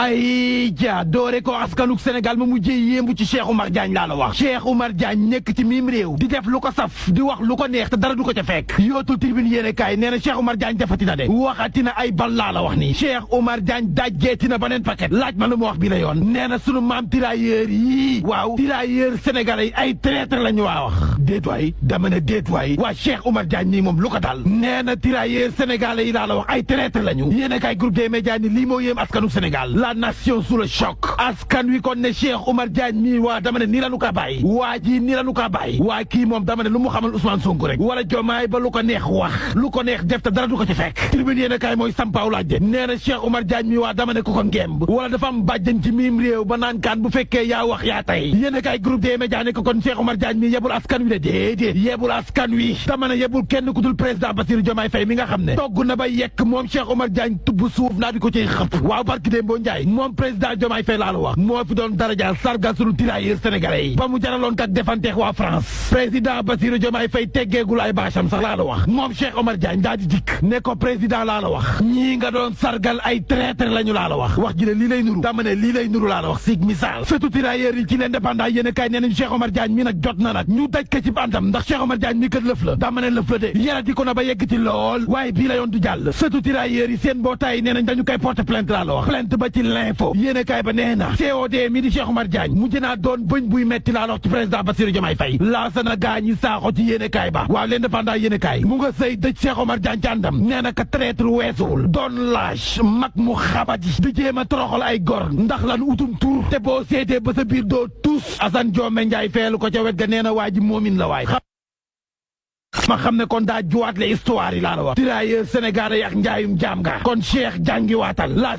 ay ja doore ko askanuk Sénégal ma mujjee yéembu ci Cheikh Oumar Diagne laa la wax Cheikh Oumar Diagne nekk ci miim réew di def lu ko saf di wax lu ko neex te dara du ko ca fekk yootul tribune yéene kaay nee na Cheikh Oumar Diagne defati na de waxati na ay bal laa la wax nii Cheikh Oumar Diagne dajjeeti na beneen paquet laaj ma lu mu wax bi la yoon nee na sunu maam tirailleurs yii waaw tirailleurs sénégalais ay traître la ñu waa wax déet waay dama ne déet waay waa Cheikh Oumar Diagne nii moom lu ko dal nee na tirailleurs sénégalais yi laa la wax ay traître la ñu yéene kaay groupe des médias ni lii moo yéem askanu Sénégal la nation sous le choc askan wi kon ne Cheikh Oumar Diagne mii waa dama ne nii la nu kaa bàyyi waa ji nii la nu kaa bàyyi waa kii moom dama ne lu mu xamal Ousmane Sonko rek wala Diomaye ba lu ko neex wax lu ko neex def te dara du ko ci fekk tribune yéene kaay mooy sampaaw laaj de nee na Cheikh Oumar Diagne mii waa dama ne ku ko ngemb wala dafa am bàjjan ci miim réew ba naan kaan bu fekkee yaa wax yaa tey yéene kaay groupe des médias ne ko kon Cheikh Oumar Diagne mii yebul askan wi de déedéet yebul askan wi dama ne yebul kenn ku dul président Bassirou Diomaye Faye mi nga xam ne togg na ba yekk moom Cheikh Oumar Diagne tubb suuf naa di ko ciy xëpp waaw barki déem boo Njaay moom président Diomaye Faye laa la wax moo fi doon darajaal sargal sunu tirailleurs sénégalais yi ba mu jaraloon kat defanteex waa France président Bassirou Diomaye Faye teggeegul ay bâcham sax laa la wax moom Cheikh Oumar Diagne daa di dikk ne ko président laa la wax ñii nga doon sargal ay traître lañu laa la wax ji ne lii lay nuru dama ne lii lay nuru laa la wax sig misaal surtout tirailleurs yi ci l'indépendant yéen a kaay nee nañu Cheikh Oumar Diagne mi nag jot na nag ñu daj ko ci bantam ndax Cheikh Oumar Diagne mi kat lëf la dama ne lëf la de yara di ko na ba yegg ci lool waaye bii la yoon du jàll surtout tirailleurs yi seen mbootaay nee nañ dañu koy porter plainte laa la wax plainte ba ci l'info yéen a kaay ba nee na COD mi di Cheikh Oumar Diagne mujj naa doon bëñ buy metti laa la wax ci président Bassirou Diomaye Faye laasana gaañi saaxo ci yéen a kaay ba waaw l'indépendant yéen a kaay mu nga sëy dëj Cheikh Oumar Diagne ci àndam nee na ka traître weesuwul doon lâche mag mu xabati di jéem a toroxal ay gor ndax lan utum tur te boo seetee ba sa biir doo tous Assane Diome Ndiaye feelu ko ca wet ga nee na waa ji moomin la waay ma xam ne kon daa juwaat le histoire yi laa la wax tirailleurs sénégalais ak njaayum jaam nga kon Cheikh jàngi waatal la